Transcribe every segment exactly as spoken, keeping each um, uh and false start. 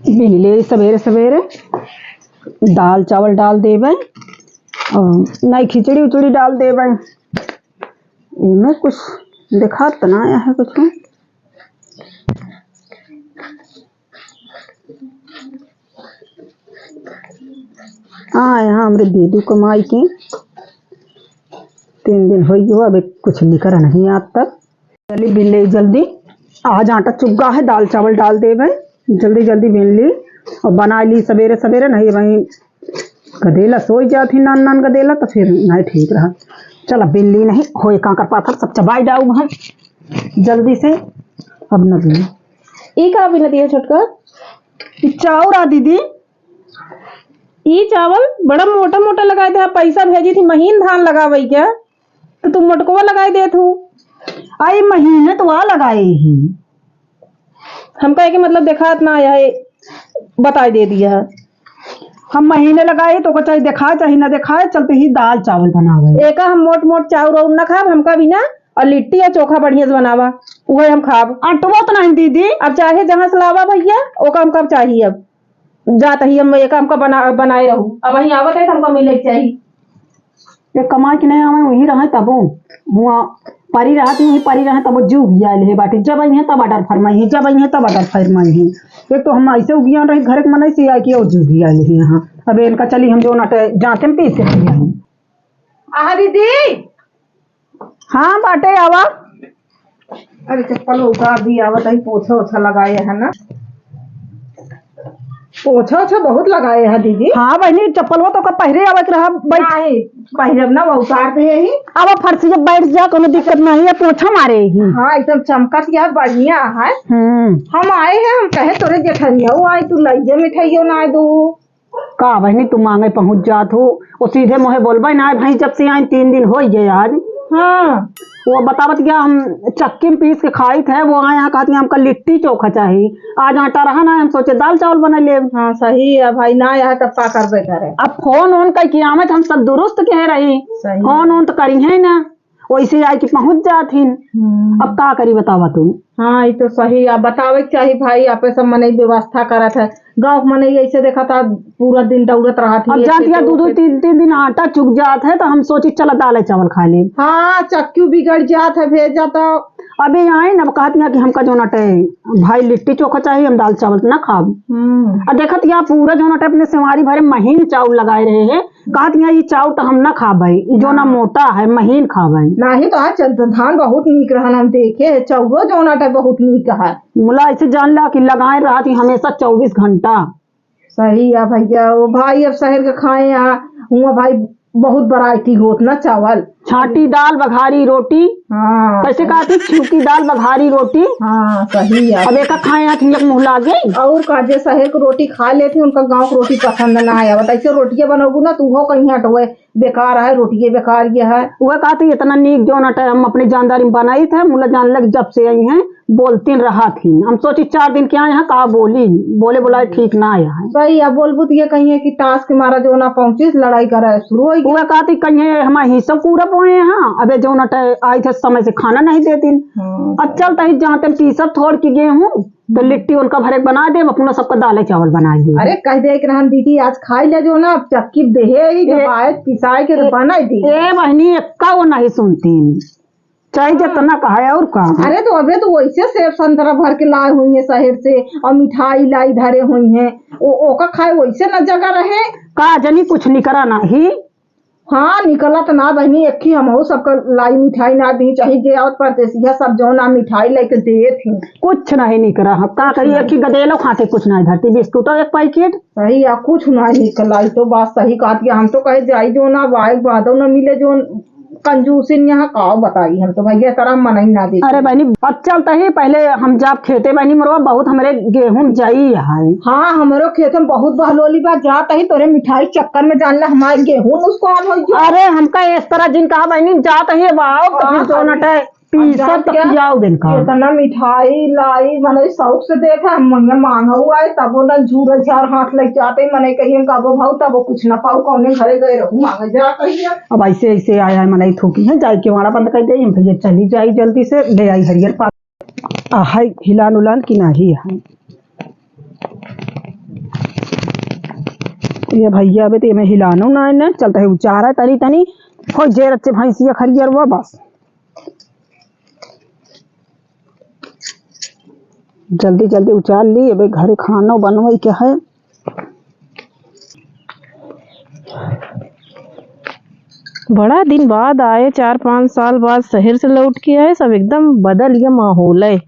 बिन ले सवेरे सवेरे दाल चावल डाल देबे और नहीं खिचड़ी उचड़ी डाल देबे। इमे कुछ दिखात ना आया है कुछ। हाँ, यहाँ हमरे दीदी कमाई के तीन दिन होइ गयो, अबे कुछ निकरा नहीं आज तक। चली बिन ले जल्दी, आज आटा चुग्गा है, दाल चावल डाल देबे, जल्दी जल्दी बिन ली और बना ली सवेरे सवेरे, नहीं वहीं गदेला सोई जात ही, नान नान गदेला, तो फिर नहीं ठीक रहा। चल, अब बिन ली नहीं, होए कांकर पाथर सब चबाई डाऊ हम, जल्दी से अब न बिन। ई का बिन दिया छोटका? ई चाउर आ दीदी। ई चावल बड़ा मोटा मोटा लगाए थे, पैसा भेजी थी महीन धान लगावे क्या, तो तू मोटकवा लगाए देत हूँ। आई महीने तो आ लगाए ही। हमका एके मतलब देखात ना आया है, बताए दे दिया है। हम महीने लगाए तो ओकर चाहे देखाए चाहे ना देखाए, चलते ही दाल चावल बनावे। एका हम मोट मोट चाउर और ना खाब, हमका भी ना, और लिट्टी और चोखा बढ़िया से बनावा, उहे हम खाब। अंटवो तो नहीं दीदी। अब चाहे जहाँ से लावा भैया, ओका हमका चाहिए। अब जात ही हम एका हमका बना, बनाए रहू। अब वहीं आवत है तो हमका मिले के चाहिए। ये कमाई के नहीं आवे, वहीं रहे तबो। हुआ परी रहत ही, वहीं परी रहे तबो जीव उगिया ले बाटे। जब आई है तब order फरमाई है, जब आई है तब order फरमाई है। एक तो हम ऐसे उगिया रहे घर के मनई से आके और जीव उगिया ले यहाँ। अब इनका चली हम जो नटे जाते हैं पीस के पिया हम। आहा दीदी। हाँ बाटे आवा। अरे चप्पल उतार दी, आवत ही पोछा ओछा लगाए है ना। पोछा ओछा बहुत लगाए है दीदी। हाँ बहनी, चप्पलवा तो का पहिरे आवत रहा, बैठ। नहीं, पहिरब ना, वो उतार दे ही। अब फर्श जब बैठ जा, कोनो दिक्कत नहीं है, पोछा मारे ही। हाँ, एकदम चमकत या बढ़िया है। हम्म। हम आए हैं, हम कहे तोरे जेठनिया, वो आए तू लइये मिठाइयो ना दू। का बहनी, तू मांगे पहुँच जात हो, वो सीधे मुँहे बोलबे ना, भाई जब से आई तीन दिन हो गए आज। हाँ। वो बतावत क्या, हम चक्की में पीस के खाई थे, वो आए यहाँ कहती हमका लिट्टी चोखा चाही। आज आटा रहा ना, हम सोचे दाल चावल बना ले। हाँ सही है भाई, ना यहाँ तब का करबे करे। अब फोन ओन कई के आवे तो हम सब दुरुस्त कह रही। सही। फोन ओन तो करी है ना, वैसे आए के पहुँच जात हिन। हम्म। अब का करी बतावा तू? हाँ, ये तो सही। अब बतावे के चाही भाई, आपे सब मनई व्यवस्था करत है। गाँव के मनई ऐसे देखा था, पूरा दिन दौड़त रहत ही, अब जात ऐसे या तो दो दो ओके। तीन तीन दिन आटा चुक जात है, तो हम सोची चला दाल चावल खा ले। हाँ, चक्की बिगड़ जात है, भेज जाता। अबे आए ना, अब कहत ना कि हमका जो नटे भाई लिट्टी चोखा चाहिए, हम दाल चावल ना खाब। हम्म। अब देखत या पूरा जो नटे अपने सेवारी भरे महीन चाउर लगाए रहे हैं, कहत यहाँ ये चाउर तो हम ना खाबै, ई जो ना हाँ। मोटा है, महीन खाबै। नाही तो आज चंद धान बहुत नीक रहन, हम देखे है, चाउरो जो ना बहुत नीक है। मुला ऐसे जान ला कि लगाए रहत ही हमेशा चउबीस घंटा। सही है भैया, वो भाई अब शहर के खाए यहाँ, हुआ भाई बहुत variety होत ना चावल। छाटी दाल बघारी रोटी। हाँ। कैसे कहा थी, छिलकी दाल बघारी रोटी। हाँ, सही है। अब एक खाए यहाँ एक मुँह लागे। और का जे शहर के रोटी खा लेती, उनका गाँव के रोटी पसंद ना आया। बताइए, रोटियाँ बनोगू ना, तू हो कहीं हटवे। बेकार है, रोटिये बेकार ये है। वह कहती, "इतना नीक जो ना टाइम हम अपनी जानदारी में बनाई थे, मुला जान लग जब से आई हैं, बोलती रहत ही।" हम सोची, "चार दिन क्या यहाँ का बोली, बोले बुलाए ठीक ना आया है।" सही है, बोलबू तो ये कहिए कि ताश के मारा जो ना पहुँची, लड़ाई करे शुरू हो गई। वह कहती, "कहिए हमारे हिस्सा पूरा बोए हैं, अबे जो ना टाइम आई थे समय से खाना नहीं देती।" हम्म। अब चलता ही जहाँ तक पीसत थोड़ की गेहूँ, तो लिट्टी उनका भरे बना देब, अपना सबका दाल चावल बना देब। अरे, कह दे के रहन दीदी, आज खाई ले जो ना, अब चक्की देहे ही, जब ए, आए पिसाए के तो ए, बनाई दी। ए बहनी, एक्का वो नहीं सुनती, चाहे हाँ। जितना कहे और का। अरे, तो अबे तो वैसे सेब संतरा भर के लाए हुई है शहर से, और मिठाई लाई धरे हुई है, ओ, ओका खाए वैसे न जगह रहे। का जनी कुछ निकरा नाही। हाँ, निकलत ना बहनी, एक ही हमहू सबका लाई मिठाई ना दी, चाहे जे आवत परदेसिया सब जो ना मिठाई लेके देत ही। कुछ नहीं निकला, हम का करी, सही। एक ही गदेलो खाते कुछ नहीं धरती, बिस्कुट एक पैकेट। सही है, कुछ नहीं निकला, ई तो बात सही कहत है। हम तो कहे जाई जो ना, बाइक बादो ना मिले जो कंजूसिन यहाँ का बताई, हम तो भैया तरह मन ही ना देखे। अरे बहनी, अब चलते ही पहले हम जाब खेते बहनी, मरवा बहुत हमरे गेहूं जाई है। हाँ, हमरो खेत में बहुत बहलोली बा, जात ही तोरे मिठाई चक्कर में जान ले हमारे गेहूं नुकसान हो गया। अरे हमका इस तरह जिन कहा बहनी, जात ही अब आओ, तो फिर हाँ, जो नटे पीसत जात तक क्या? पियाओ दिन का। इतना मिठाई लाई, मने शौक से देखे, हम मंगे मांगा हुआ है, तबो ना झूर झार हाथ लग जाते, मने कहिए कबो भाऊ, तबो कुछ ना पाऊ, कौने घरे गए रहू, मांगे जा कहिए। अब ऐसे, ऐसे आया है, मने थूकी है, जाए के वाड़ा बंद कर दे, हम भैया चली जाई जल्दी से, ले आई हरियर पात। आ, है हिलान उलान की नाही है। ये भइया, अबे ते में हिलानो ना है ना, चलता है उचारा तनी तनी, हो जे रच्चे भैंसिया खरियरवा बस। जल्दी जल्दी उचार ली, अबे घरे खानो बनवई के है। बड़ा दिन बाद आए, चार पाँच साल बाद शहर से लौट के आए, सब एकदम बदल गया माहौल है।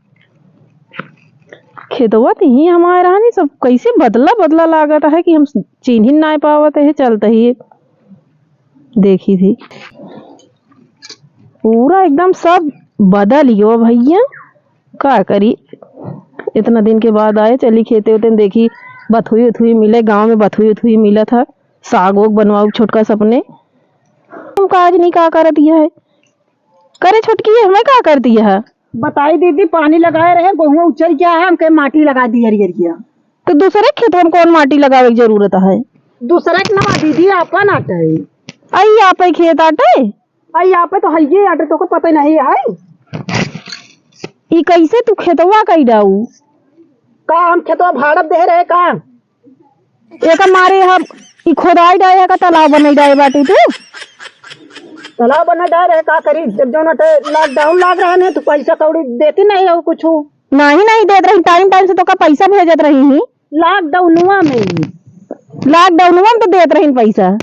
खेतवा त ही हमारे रहनी, सब कैसे बदला बदला लागत है कि हम चीन्ही ना पावत है। चलते ही देखी थी, पूरा एकदम सब बदल गयो भइया। का करी, इतना दिन के बाद आए, चली खेते उते में देखी, बथुई उथुई मिले, गाँव में बथुई उथुई मिलत है, साग ओग बनवाऊ छोटका सपने। हम काज नहीं का करत है, करे छोटकी है, हमें का कर दिया है? बताई दीदी, पानी लगाए रहे, गोहुआ उचल गया है, हमके माटी लगा दी हरियरिया। तो दूसरे खेत में कौन माटी लगावे की जरूरत है? दूसरे के ना दीदी, आपन आटे। आई आपे खेत आटे? आई आपे तो हइये आटे, तोके पता नहीं है। ई कैसे तू खेतवा कई डाऊ? का हम खेतवा भाड़त दे रहे का? एका मारे हम ई खोदाई डाए है का तालाब बनाई डाए बाटी तू? तालाब बना डाए रहे, का करी? जब जौन अटे lockdown लाग रहा ने, तो पैसा कौड़ी देती नहीं रहो कुछ। नहीं, नहीं देत रही, time, time से तोका पैसा भेजत रही ही। Lockdownवा में। Lockdownवा में तो देत रही पैसा।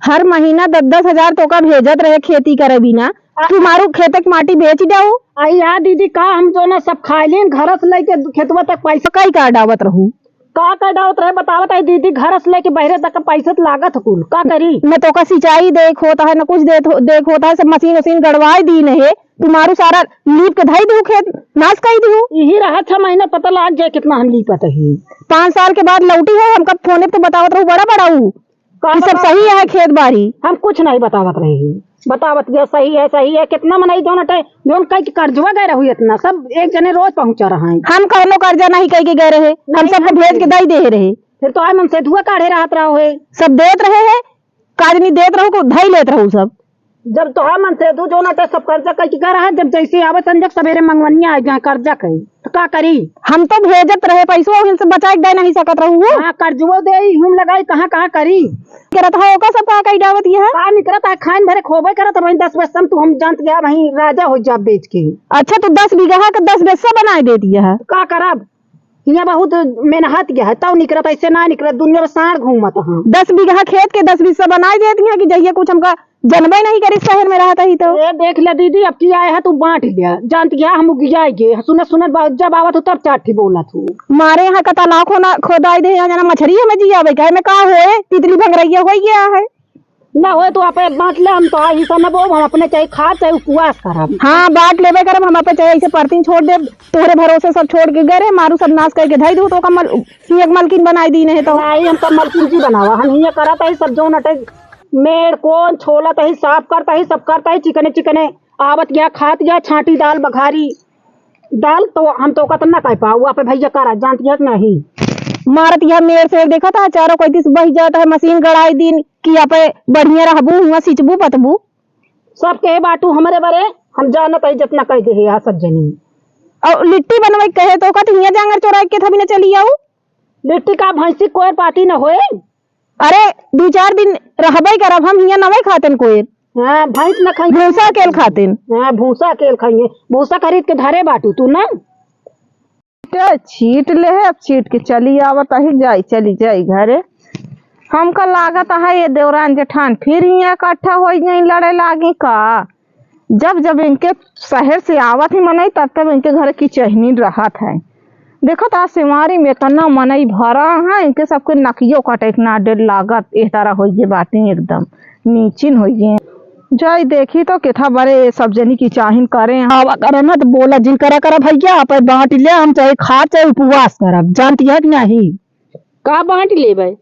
हर महीना दस दस हजार तोका भेजत रहे खेती करे बिना। आ- तू मारू खेते के माटी बेच जाऊ। आई या दीदी, का हम जो ना सब खाए लेन, घर से लेके खेतवा तक पैसा कई का डावत रहू? का का डावत रहे बतावत है दीदी, घर से लेके बहरे तक का पैसा तो लागत है कुल, का करी? न तो का सिंचाई देख होता है, न कुछ देत हो, देख होता है, सब मशीन उशीन गड़वाई दीन है। तुम्हारू सारा लीप के धई दू खेत, नाश कई दू। यही रहा छह महीना, पता लाग जाए कितना हम लीपत है। पाँच साल के बाद लौटी है, हमका फोने पे तो बतावत रहू बड़ा बड़ा ऊ। का ई सब बतावत सही है रही? खेत बाड़ी। हम कुछ नहीं बतावत रही। बतावत गया सही है, सही है। कितना मनई जौन अटे, जौन कह के कर्जवा गए रहू इतना, सब एक जने रोज पहुंचा रहा है। हम कौनो कर्जा नहीं कह के गए रहे, हम नहीं, सबको नहीं भेज के दे। दई दे रहे। फिर तो आए मन से धुआं काढ़े रहत रहो है। सब देत रहे है, काज नहीं देत रहू को धई लेत रहू सब। जब तो हम मन से दू जौन अटे सब कर्जा कह के गए रहा है, जब जैसे आवे संजय सवेरे मंगवनिया आ जाए कर्जा कही। तो का करी? हम तो भेजत रहे पैसो, उनसे बचाए के दे नहीं सकत रहू हो। हाँ, कर्जुओ दे, हम लगाई कहाँ, कहाँ करी? करत है, ओका सब का कही डावत ये है? का निकरत है, खाइन भरे खोबे करत है, वहीं दस बस्सा में तू हम जानत गया, वहीं राजा हो जा बेच के। अच्छा, तू दस बीघा के दस बस्सा बनाए देती है। का करब? हियाँ बहुत मेहनत गया है, तब निकरत, ऐसे ना निकरत, दुनिया में साँड़ घूमत है। दस बीघा खेत के दस बस्सा बनाए देती है कि जहिया कुछ हमका जनबे नहीं करी शहर में रहत ही तो। ए, देख ले दीदी, अब की आए है तू बाँट लिया। जानत गया हम उगियाई गे। सुनत सुनत बा-, जब आवत हो तब चार ठी बोलत हो। मारे यहाँ का तालाब खोना, खोदाई दे, यहाँ जना मछरी हमें जी आवे, कहे में का होए, तितली भंगरैया होई गया है। ना होए तो आपे बाँट ले, हम तो हिस्सा न बोब, हम अपने चाहे खा चाहे उपवास करब। हाँ, बाँट लेबे करब, हम आपे चाहे ऐसे परतीन छोड़ देब, तोहरे भरोसे सब छोड़ के गए रहे, मारू सब नाश करके धई दू, तो ओका मल-, हियाँ के मलकिन बनाई दीन है तो। नहीं, हम सब मलकिन जी बनावा, हम हियाँ करत है सब जौन अटे मेड़ कोन छोलत ही, साफ करत ही, सब करत ही, चिकने चिकने आवत गया, खात गया, छाँटी दाल, बघारी दाल, तो हम तो कतना कह पाऊ, आप भैया करा जानत गया कि नहीं? मारत यह मेड़ से देखत है, चारों कोई दिस बह जात है, मशीन गड़ाई दीन कि आप बढ़िया रहबू, हुआँ सिंचबू, पतबू। सब कहे बाटू हमरे बरे, हम जानत ही जितना कह दे है यहाँ सब जनी। और लिट्टी बनवे के कहे तो कहत हियाँ जांगर चोराई के थबी न चली आऊ। लिट्टी का भैंसी कोयर पाती न होए। अरे, दू चार दिन रहबे करब हम हियाँ नवे खातन कोई। हाँ, भैंस न खाई। भूसा अकेल खातिन। हाँ, भूसा अकेल खाइए। भूसा खरीद के धरे बाटू तू ना। ते छीट ले है, अब छीट के चली आवत ही, जाई, चली जाई घरे। हमका लागत है ये देवरान जेठान फिर हियाँ इकट्ठा होइ जाई, लड़े लागी का। जब जब इनके शहर से आवत ही मनई, तब तब इनके घरे किचहनी रहत है। देखत आज सेवारी में इतना मनई भरा है, इनके सबके नकियो कटे के ना डर लागत, एह तरह होइए बातें एकदम नीचिन होइए। जाई देखी तो केथा बरे सब जनी किचाहिन करे। आवा करा ना तो बोला जिन करा करा भैया, आप बाँट ले, हम चाहे खा चाहे उपवास करब, जानती है कि नहीं? का बाँट लेबै?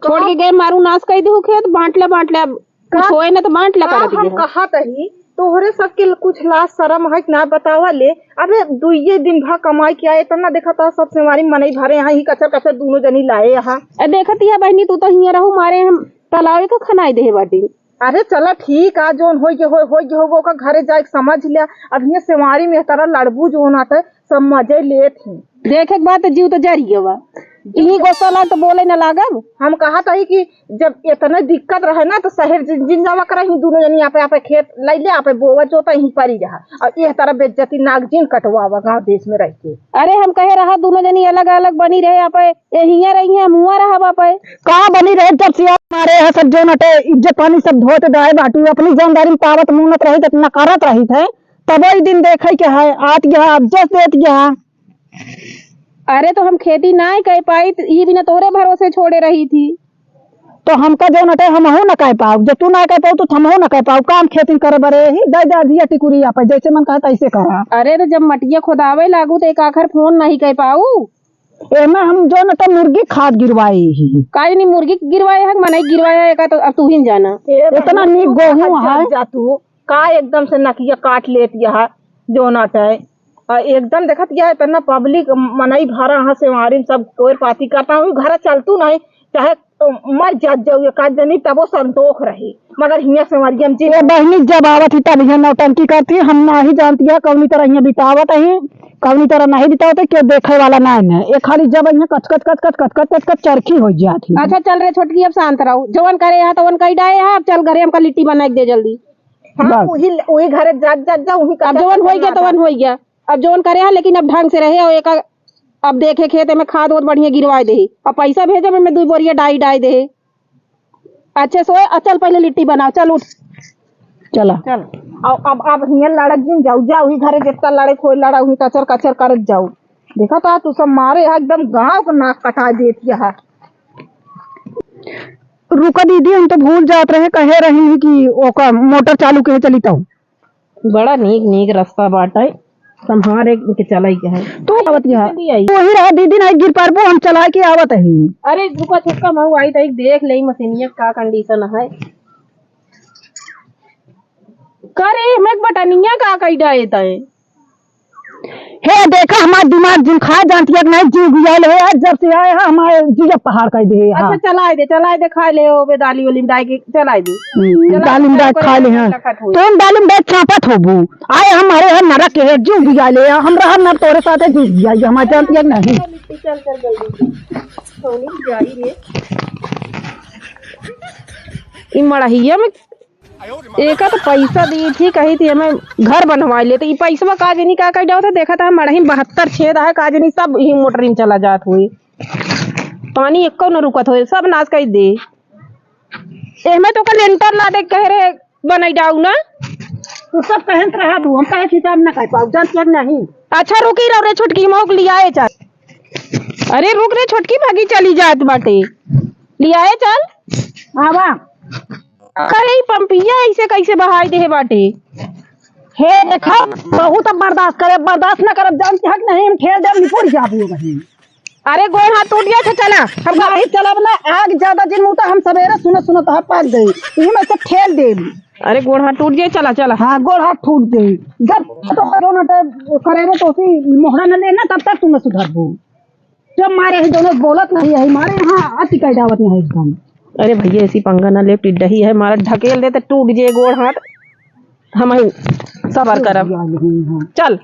छोड़ के गए मारू नाश कई देहु खेत, बाँट ले, बाँट ले, अब कुछ का, होए ना तो बाँट ले का करत हम गए। कहत ही, तोहरे सबके ल-, कुछ लाज शरम है कि ना बतावा ले। अबे दुइये दिन भा कमाई के आए, इतना देखा था सब सेवारी मनई भरे यहाँ ही कचर कचर दोनों जनी लाए यहाँ। ए, देखत ही है बहनी, तू तो हियाँ रहू मारे हम तलावे का खनाई देहे बाटी। अरे चला ठीक आ, जौन होई के होई, होई के होगा, ओका घरे जाए के समझ लिया। अब हियाँ सेवारी में तरह लड़बू जौन आते, सब मजे लेत ही। देखे के बाद तो जीव तो जरी गवा। इही गुस्सा लाग तो बोले न लागब। हम कहत हई कि जब इतना दिक्कत रहे ना, तो शहर जिन, जिन जावा करे, ही दुनो जनी आपे, आपे खेत लइ ले, आपे बोवा जोता, ही परी रहा। और यह तरह बेइज्जती नाक जिन कटवावा गाँव देश में रह के। अरे, हम कहे रहा, दुनो जनी अलग अलग बनी रहे, आपे ये हियाँ रही हैं, हम हुआँ रहब आपे। का बनी रहे, जब से मारे है सब, जौन अटे इज्जत पानी सब धोत दाए बाटू, अपनी जानदारी में पावत मुनत रही, इतना करत रही थे, तब वही दिन देखे के है, आत गया, अब जस देत गया। अरे, तो हम खेती नाय कइ पाई, त ई बिना तोरे भरोसे छोड़े रही थी। तो हमका जौन अटे हमहू न कइ पाउब, जब तू नाय कइ पाउब तो हमहू न कइ पाउब। काम खेती करे बरे ही, दे दे अधिया टिकुरी आपे, जैसे मन कहे तैसे करा। अरे, तो जब मटिया खोदावे लागू तो एक आखर फोन नहीं कइ पाऊ। एमे हम जौन अटे मुर्गी खाद गिरवाए ही। काहे नहीं मुर्गी गिरवाए है, मनई गिरवाए है, एका तो अब तू ही न जाना। ए, इतना बहन, नीक तू गोहूँ कहाँ है। जा, जा तू, का एकदम से नकिया काट लेत यह जौन अटे। आ, एकदम देखत गया है, इतना पब्लिक, मनई भरा है, सेवारी में सब कोई पाती करता हूँ, घर चलतू नहीं, चाहे, अ, मर जात जाऊ एक आध जनी, तबो संतोष रही, मगर हियाँ सेवारी हम जी ए बहनी, जब आवत ही तब यहाँ नौटंकी करती, हम नाही जानती है कौनी तरह यहाँ बितावत ही, कौनी तरह नहीं बितावत है, क्यों देखे वाला ना है। ये खाली जब यहाँ कच कच कच कच कच कच कच कच चरखी हो जाती है। अच्छा चल रे छोटकी, अब शांत रहो, जवन करे यहाँ तवन कही डाए यहाँ, अब चल घरे हमका लिट्टी बना के दे जल्दी। हाँ, बस। वही, वही घरे जात, जात जा, वही अब कच्चा जवन कच्चा होई गया, मार तवन होई गया। अब जवन करे है, लेकिन अब ढंग से रहे, और एक, अब देखे खेत में खाद ओद बढ़िया गिरवाए दे, और पैसा भेजे में, में दो बोरिया डाई, डाई दे। अच्छे सोए, आ, चल पहले लिट्टी बनाओ, चल उठ। चला। चल। अब, अब, अब हियाँ लड़क जिन जाऊ, जाऊ ही घरे, जितना लड़े कोई लड़ा, वही कचर कचर करत जाऊ। देखा था तू सब मारे, एकदम गाँव को नाक कटा देती है। रुका दीदी, हम तो भूल जात रहे, कहे रही कि ओका मोटर चालू के चली तो। बड़ा नीक नीक रास्ता बाटे, संभारे के चलाई के है। तू आवत यहाँ। जल्दी आई। वही रहा दीदी, नहीं गिर पारबो, हम चलाए के आवत ही। अरे रुका छोटका, महू आई तो देख ले मशीनिया का कंडीशन है। करे, हमें बटनिया का कई डाए तय। हे देखा, हमार दिमाग जिन खाए जानती है कि नहीं, जीव गुजाइल है, आज जब से आए हैं हमारे जिया पहाड़ कर दे है। अच्छा, चलाए दे, चलाए दे, खाए ले, ओ बे दाली वाली डाई के चलाए दे। हम्म, चला, दाली में चला, डाई खा ले हैं। लखत होई। तुम दाली में डाई चापत होबू। आए हम हरे हर नरक के है, जीव गुजाइल है, हम रहा न तोरे साथ है, जीव गुजाइल, हमारे जानती है कि नहीं। चल, चल, जल्दी। सोनी जाई रे। ई मड़हिया में एका तो पैसा दी थी, कही थी हमें घर बनवाए ले, तो ई पैसवा का जनी का कही डावत है, देखा था मड़ही में बहत्तर छेद है, का जनी सब ही मोटरी में चला जात हुई, पानी एको न रुकत हुई, सब नाश कर दे। एहमे तो का लेंटर ला दे, कह रहे बनाई डाऊ ना। तू सब कहत रहा तू, हम कहे हिसाब ना कर पाऊ, जान के नहीं। अच्छा रुकी रहो रे छोटकी, मौक लियाए चल। अरे रुक रे छोटकी, भागी चली जात बाटे, लियाए चल। आवा। करे ई पंपिया ऐसे कैसे बहाई देहे बाटे? हे देखा, बहुत अब बर्दाश्त करे, बर्दाश्त ना करब, जानती हक नहीं, हम ठेल देब, निपुर जाबू वहीं। अरे गोड़ हाथ टूट गया था, चला। हम नहीं चलब ना, आग ज्यादा दिन मुता, हम सवेरे सुनत सुनत तोहर पाक गई, यही में से ठेल देब। अरे गोड़ हाथ टूट जाए, चला, चला। हाँ, गोड़ हाथ टूट जाए। जब तो करो ना तो करे रे, तो उसी मोहरा न लेना, तब तक तू न सुधरबू। जब मारे ही दोनों बोलत नहीं है, मारे यहाँ अति कह जावत नहीं एकदम। अरे भैया, ऐसी पंगा ना ले, टिड्डही है, मारा ढकेल दे तो टूट जे गोड़ हाथ, हम ही सबर करब। हाँ। चल।